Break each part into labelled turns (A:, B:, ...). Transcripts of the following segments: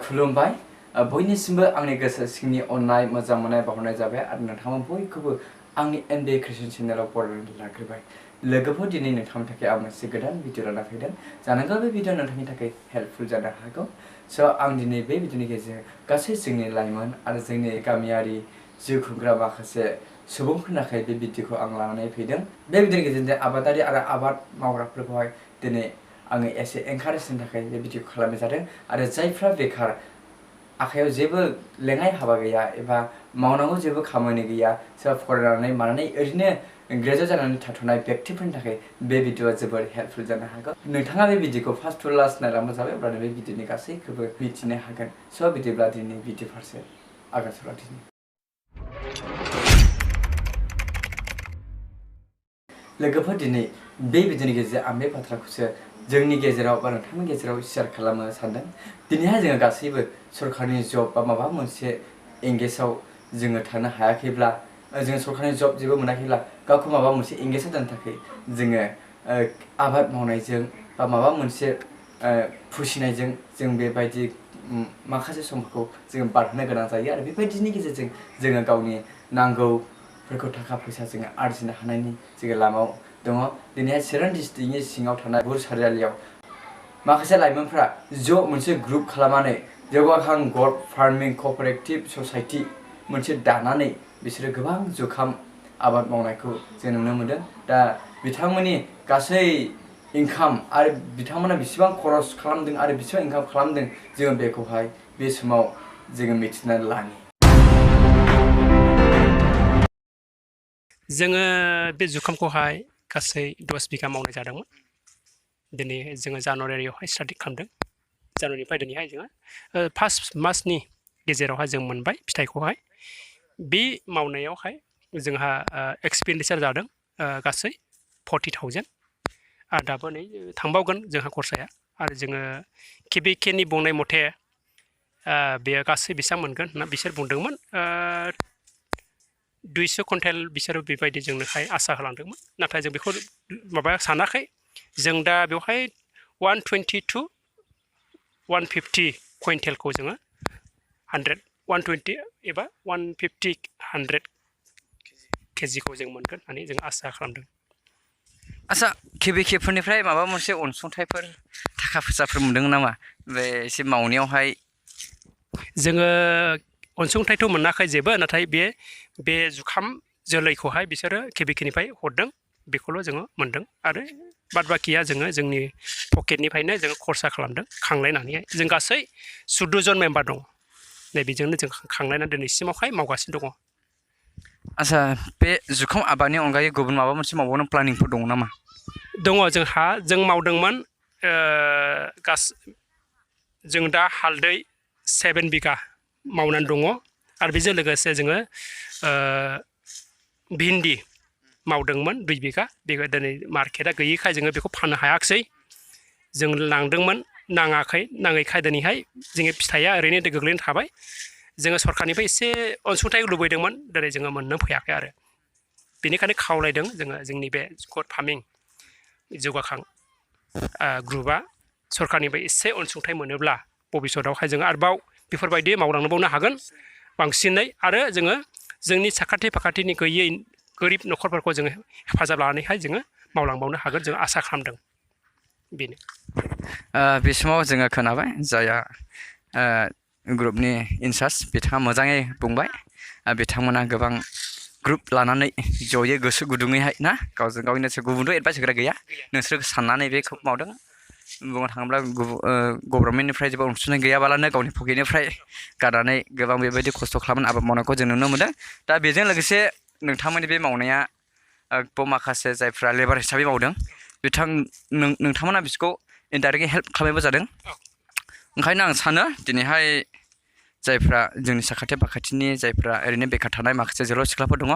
A: खुलुमबाय बयनिसिमबो आंनि गोसो सिंनि अननाय मोजां मोननाय बावहरनाय जाबाय आरो नोंथाङा बयखौबो आंनि एनबे क्रिएशन चेनेलाव बरायनानै लाग्रोबाय लोगोफोर दिनै नोंथांनि थाखाय आं मोनसे गोदान भिडिअ लाना फैदों जानांगौ बे भिडिअ नोंथांनि थाखाय हेल्पफुल जानो हागौ स' आं दिनै बे भिडिअनि गेजेरजों गासै जोंनि लाइमोन आरो जोंनि गामियारि जिउ खुंग्रा माखासे सुबुंफोरनि थाखाय बे भिडिअखौ आं लानानै फैदों बे भिडिअनि गेजेरजों आबादारि आरो आबाद मावग्राफोरखौहाय दिनै आङो एसे एनकारेज होनो थाखाय बे भिडिअ खालामनाय जादों आरो जायफ्रा बेखार आखायाव जेबो लेङाइ हाबा गैया एबा मावनांगौ जेबो खामानि गैया सोरबा फरायनानै मानानै ओरैनो ग्रेजुवेट जानानै थाथ'नाय व्यक्तिफोरनि थाखाय बे भिडिअआ जोबोद हेल्पफुल जानो हागौ नोंथाङा बे भिडिअखौ फार्स्ट टु लास्ट नायलांबाय जाबाय अब्लानो बे भिडिअनि गासैखौबो मिथिनो हागोन स' बिदिब्ला दिनै भिडिअ फारसे आगान सुरलांदिनि लोगोफोर दिनै बे भिडिअनि गेजेरजों आं बे बाथ्राखौसो जोंनि गेजेराव बा नोंथांनि गेजेराव शेयार खालामनो सानदों दिनैहाय जोङो गासैबो सरकारनि जब बा माबा मोनसे एंगेजआव जोङो थानो हायाखैब्ला जोङो सरकारनि जब जेबो मोनाखैब्ला गावखौ माबा मोनसे एंगेजआव दोननो थाखाय जोङो आबाद मावनायजों बा माबा मोनसे फिसिनायजों जों बेबायदि माखासे समफोरखौ जोङो बारहोनो गोनां जायो आरो बेबायदिनि गेजेरजों जोङो गावनि नांगौफोरखौ थाखा फैसा जोङो आरजिनो हानायनि जोङो लामायाव दङ दिनैहाय चिरां डिस्ट्रिक्टनि सिङाव थानाय बुर सारियालियाव माखासे लाइमोनफ्रा ज' मोनसे ग्रुप खालामनानै जौगाखां गड फार्मिं कअपारेटिभ ससाइटि मोनसे दानानै बिसोरो गोबां जुखाम आबाद मावनायखौ जों नुनो मोनदों दा बिथांमोननि गासै इनकाम आरो बिथांमोना बेसेबां खरस खालामदों आरो बेसेबां इनकाम खालामदों जोङो बेखौहाय बे समाव जोङो मिथिनानै लानि
B: जोङो बे जुखामखौहाय गासै 10 बिगा मावनाय जादोंमोन दिनै जोङो जानुवारियावहाय स्टार्ट खालामदों जानुवारिनिफ्राय दिनैहाय जोङो फार्स्ट मासनि गेजेरावहाय जों मोनबाय फिथाइखौहाय बे मावनायावहाय जोंहा एक्सपेन्डिचार जादों गासै 40,000 आरो दाबो नै थांबावगोन जोंहा खरसाया आरो जोङो केबिकेनि बुंनाय मथे बेयो गासै बेसेबां मोनगोन होनना बिसोर बुंदोंमोन 200 कुइन्टेल बिसोरो बेबायदि जोंनोहाय आसा खालामदोंमोन नाथाय जों बेखौ माबा सानाखै जों दा बेवहाय 120 to 150 कुइन्टेलखौ जोङो 120 एबा 150 100 केजिखौ जों मोनगोन होननानै जों आसा खालामदों
A: आसा केबिकेफोरनिफ्राय माबा मोनसे अनसुंथाइफोर थाखा फैसाफोर मोनदों नामा बे एसे मावनायावहाय
B: जोङो अनसुंथाइथ' मोनाखै जेबो नाथाय बे जुखाम जोलैखौहाय बिसोरो केबिकेनिफ्राय हरदों बेखौल' जोङो मोनदों आरो बाद बाकिया जोङो जोंनि पकेटनिफ्रायनो जोङो खरसा खालामदों खांलायनानैहाय जों गासै 14 जन मेम्बार दङ नै बेजोंनो जों खांलायनानै दिनैसिमावहाय मावगासिनो दङ
A: आसा बे जुखाम आबादनि अनगायै गुबुन माबा मोनसे मावबावनो प्लानिंफोर दङ नामा
B: दङ जोंहा जों मावदोंमोन जों दा हालदै 7 बिगा मावनानै दङ आरो बेजों लोगोसे जोङो भिन्दि मावदोंमोन 2 बिगा बेखौ दिनै मार्केटआ गैयैखाय जोङो बेखौ फाननो हायाखिसै जों लांदोंमोन नाङैखाय दिनैहाय जोंनि फिथाइया ओरैनो गोग्लैना थाबाय जोङो सरकारनिफ्राय एसे अनसुंथाइ लुबैदोंमोन दिनै जोङो मोननो फैयाखै आरो बेनिखायनो खावलायदों जोङो जोंनि बे गड फार्मिं जौगाखां ग्रुपआ सरकारनिफ्राय एसे अनसुंथाइ मोनोब्ला भबिष्यतआवहाय जोङो आरोबाव बेफोरबायदि मावलांबावनो हागोन बांसिनै आरो जोङो जोंनि साखाथि फाखाथिनि गैयै गोरिब नखरफोरखौ जोङो हेफाजाब लानानैहाय जोङो मावलांबावनो हागोन जों आसा खालामदों बेनो
A: बे समाव जोङो खोनाबाय जाया ग्रुपनि इनचार्ज बिथाङा मोजाङै बुंबाय बिथांमोना गोबां ग्रुप लानानै जयै गोसो गुदुङैहाय ना गावजों गावनि गुबुनथ' एडभाइस होग्रा गैया नोंसोर साननानै बेखौ मावदों बुंनो थाङोब्ला गभर्नमेन्टनिफ्राय जेबो अनसुंथाइ गैयाबालानो गावनि पकेटनिफ्राय गारनानै गोबां बेबायदि खस्थ' खालामनानै आबाद मावनायखौ जों नुनो मोनदों दा बेजों लोगोसे नोंथांमोननि बे मावनाया माखासे जायफ्रा लेबार हिसाबै मावदों नोंथांमोना बिसोरखौ इनडाइरेक्टलि हेल्प खालामनायबो जादों ओंखायनो आं सानो दिनैहाय जायफ्रा जोंनि साखाथि फाखाथिनि जायफ्रा ओरैनो बेखार थानाय माखासे जोहोलाव सिख्लाफोर दङ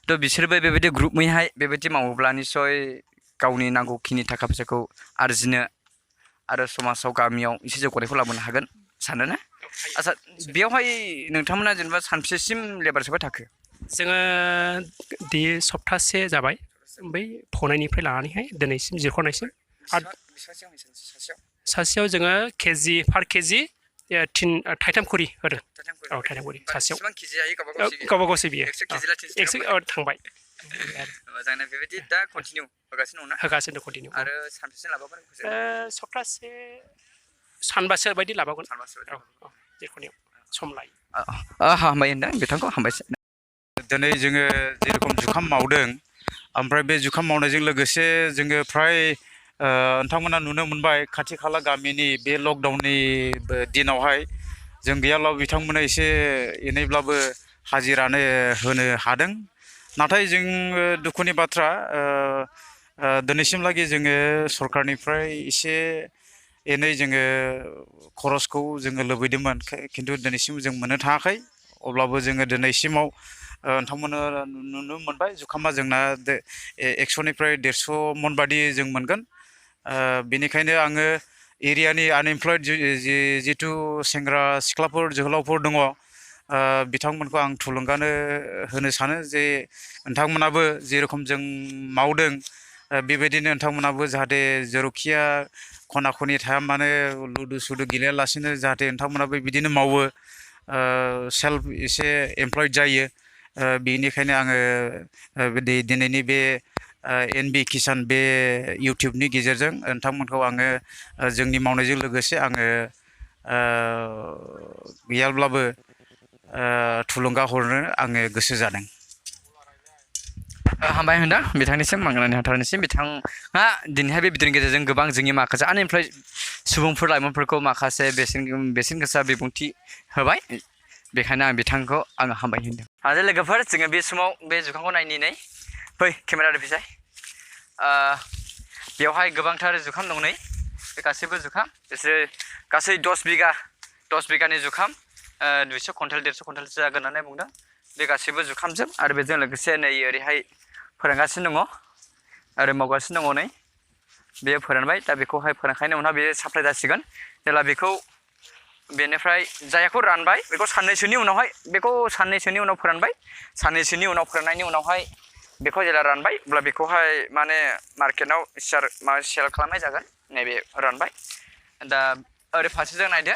A: थ' बिसोरबो बेबायदि ग्रुपैहाय बेबायदि मावोब्ला निस्सय गावनि नांगौखिनि थाखा फैसाखौ आरजिनो आरो समाजाव गामियाव एसे जौगानायखौ लाबोनो हागोन सानो ना आच्चा बेयावहाय नोंथांमोना जेनेबा सानबेसेसिम लेबार सोबाय थाखो
B: जोङो दि सप्तासे जाबाय बै फनायनिफ्राय लानानैहाय दिनैसिम जिरख'नायसिम सासेयाव जोङो पार केजि थाइथाम खरि होदों औ थाइथाम खरि सासेयाव
A: बेसेबां केजि जायो गावबा
B: गावबागावसो बियो
A: 100 केजि ला 300
B: थांबाय
A: मोजांनो बेबायदि दा कन्टिनिउ होगासिनो दं ना
B: होगासिनो दं कन्टिनिउ
A: आरो सानबेसे लाबावगोन
B: सप्तासे सानबासो बायदि लाबावगोन
A: सानबासो
B: औ औ जेखुनु सम लायो
A: हामबाय होनदों बिथांखौ हामबायसै दिनै जोङो जेरखम जुखाम मावदों ओमफ्राय बे जुखाम मावनायजों लोगोसे जोङो फ्राय नोंथांमोना नुनो मोनबाय खाथि खाला गामिनि बे लकडाउननि दिनावहाय जों गैयाब्लाबो बिथांमोना एसे एनैब्लाबो हाजिरानो होनो हादों नाथाय जों दुखुनि बाथ्रा दिनैसिमलागै जोङो सरखारनिफ्राय एसे एनै जोङो खरसखौ जोङो लुबैदोंमोन खिन्थु दिनैसिम जों मोननो थाङाखै अब्लाबो जोङो दिनैसिमाव नोंथांमोना नुनो मोनबाय जुखामा जोंना 100निफ्राय 150 मन बादि जों मोनगोन बेनिखायनो आङो एरियानि आनएमप्लयड जिथु सेंग्रा सिख्लाफोर जोहोलावफोर दङ बिथांमोनखौ आं थुलुंगानो होनो सानो जे नोंथांमोनाबो जेरखम जों मावदों बेबायदिनो नोंथांमोनाबो जाहाथे जेरावखिया खना खनि थाया मानो लुदु सुदु गेलेयालासिनो जाहाथे नोंथांमोनाबो बिदिनो मावो सेल्फ एसे एमप्लयड जायो बेनिखायनो आङो दिनैनि बे एनबि किसान बे इउटिउबनि गेजेरजों नोंथांमोनखौ आङो जोंनि मावनायजों लोगोसे आङो गैयाब्लाबो थुलुंगा हरनो आङो गोसो जादों हामबाय होनदों बिथांनिसिम मांगनानै हाथारनिसिम बिथाङा दिनैहाय बे भिडिअनि गेजेरजों गोबां जोंनि माखासे आनएमप्लयड सुबुंफोर लाइमोनफोरखौ माखासे बेसेन गोसा बिबुंथि होबाय बेखायनो आं बिथांखौ आङो हामबाय होनदों आरो लोगोफोर जोङो बे समाव बे जुखामखौ नायनि फै केमेरा दोनफैसाय बेवहाय गोबांथार जुखाम दं नै बे गासैबो जुखाम बिसोरो गासै 10 बिगानि जुखाम 200 कुइन्टेल 150 कुइन्टेलसो जागोन होननानै बुंदों बे गासैबो जुखामजों आरो बेजों लोगोसे नै ओरैहाय फोरानगासिनो दङ आरो मावगासिनो दङ नै बेयो फोरानबाय दा बेखौहाय फोरानखांनायनि उनाव बेयो साप्लाय जासिगोन जेब्ला बेखौ बेनिफ्राय जायखौ रानबाय बेखौ साननैसोनि उनाव फोरानबाय साननैसोनि उनाव फोराननायनि उनावहाय बेखौ जेब्ला रानबाय अब्ला बेखौहाय माने मार्केटाव सेल खालामनाय जागोन नैबे रानबाय दा ओरै फारसेजों नायदो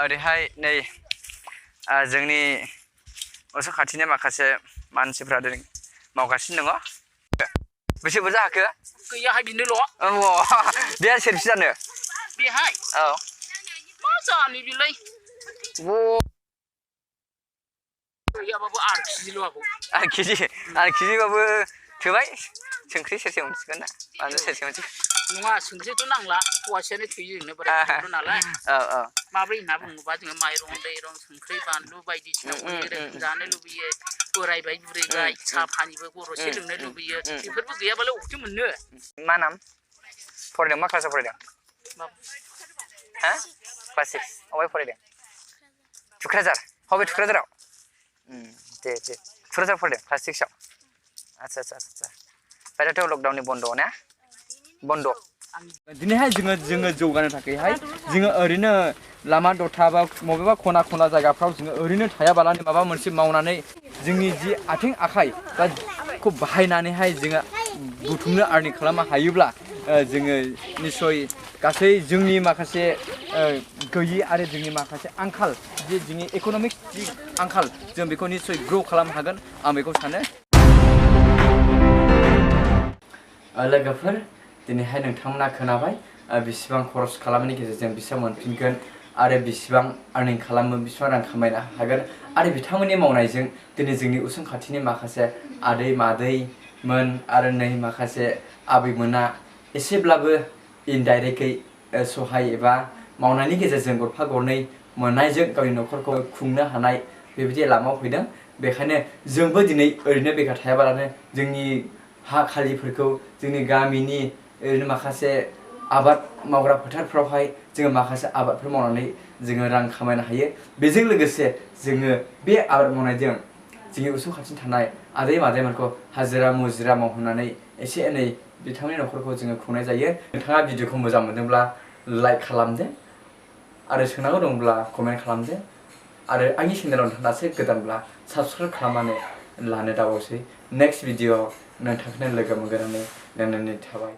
A: ओरैहाय नै जोंनि उसुं खाथिनि माखासे मानसिफ्रा दिनै मावगासिनो दङ बेसे बुरजा हाखो
B: गैयाहाय बिनोल'
A: बे सेरबेसे जानो
B: बेहाय
A: औ
B: मा जानो बिलाय गैयाबाबो 8 केजिल' आबौ
A: 8 केजिबाबो थोबाय संख्रि सेरसे मोनसिगोन ना बानलु सेरसे मोनसिगोन
B: नङा संख्रिथ' नांला फवासेयानो थोयो जोंनो बोराय नालाय माब्रै होनना बुङोबा जोङो माइरं दैरं संख्रि बानलु बायदिसिना अनेक रोखोम जानो लुबैयो बोरायबाय बुरैबाय साहा पानिबो गरदसे लोंनो लुबैयो बेफोरबो गैयाबालाय अबेथो मोननो
A: मा नाम फरायदों मा क्लासाव फरायदों क्लास 6 अबेहाय फरायदों थुक्राझार बबे थुक्राझाराव दे थुक्राझार फरायदों क्लास 6 आव आচ্ছা दाथ' लकडाउननि बन्द ना बन्द दिनैहाय जोङो जौगानो थाखायहाय जोङो ओरैनो लामा दथा बा बबेबा खना जायगाफ्राव जोङो ओरैनो थायाबालानो माबा मोनसे मावनानै जोंनि जि आथिं आखाइ बा खौ बाहायनानैहाय जोङो बुथुमनो आर्निं खालामनो हायोब्ला जोङो निस्सय गासै जोंनि माखासे गैयि आरो जोंनि माखासे आंखाल जे जोंनि इक'नमिक जि आंखाल जों बेखौ निस्सय ग्र' खालामनो हागोन आं बेखौ सानो लोगोफोर दिनैहाय नोंथांमोना खोनाबाय बेसेबां खरस खालामनायनि गेजेरजों बेसेबां मोनफिनगोन आरो बेसेबां आर्निं खालामो बेसेबां रां खामायनो हागोन आरो बिथांमोननि मावनायजों दिनै जोंनि उसुं खाथिनि माखासे आदै मादैमोन आरो नै माखासे आबैमोना एसेब्लाबो इनडाइरेक्टयै सहाय एबा मावनायनि गेजेरजों गरफा गरनै मोननायजों गावनि न'खरखौ खुंनो हानाय बेबायदि लामायाव फैदों बेखायनो जोंबो दिनै ओरैनो बेकार थायाबालानो जोंनि हा खालिफोरखौ जोंनि गामिनि ओरैनो माखासे आबाद मावग्रा फोथारफ्रावहाय जोङो माखासे आबादफोर मावनानै जोङो रां खामायनो हायो बेजों लोगोसे जोङो बे आबाद मावनायजों जोंनि उसुं खाथिनि थानाय आदै मादैमोनखौ हाजिरा मुजिरा मावहोनानै एसे एनै बिथांनि न'खरखौ जोङो खुंनाय जायो नोंथाङा भिडिअखौ मोजां मोनदोंब्ला लाइक खालामदो आरो सोंनांगौ दंब्ला कमेन्ट खालामदो आरो आंनि चेनेलाव नोंथाङा दासो गोदानब्ला साबस्क्राइब खालामनानै लानो दाबावसै नेक्स्ट भिडिअ नोंथांखौनो लोगो मोनगोन होननानै थाबाय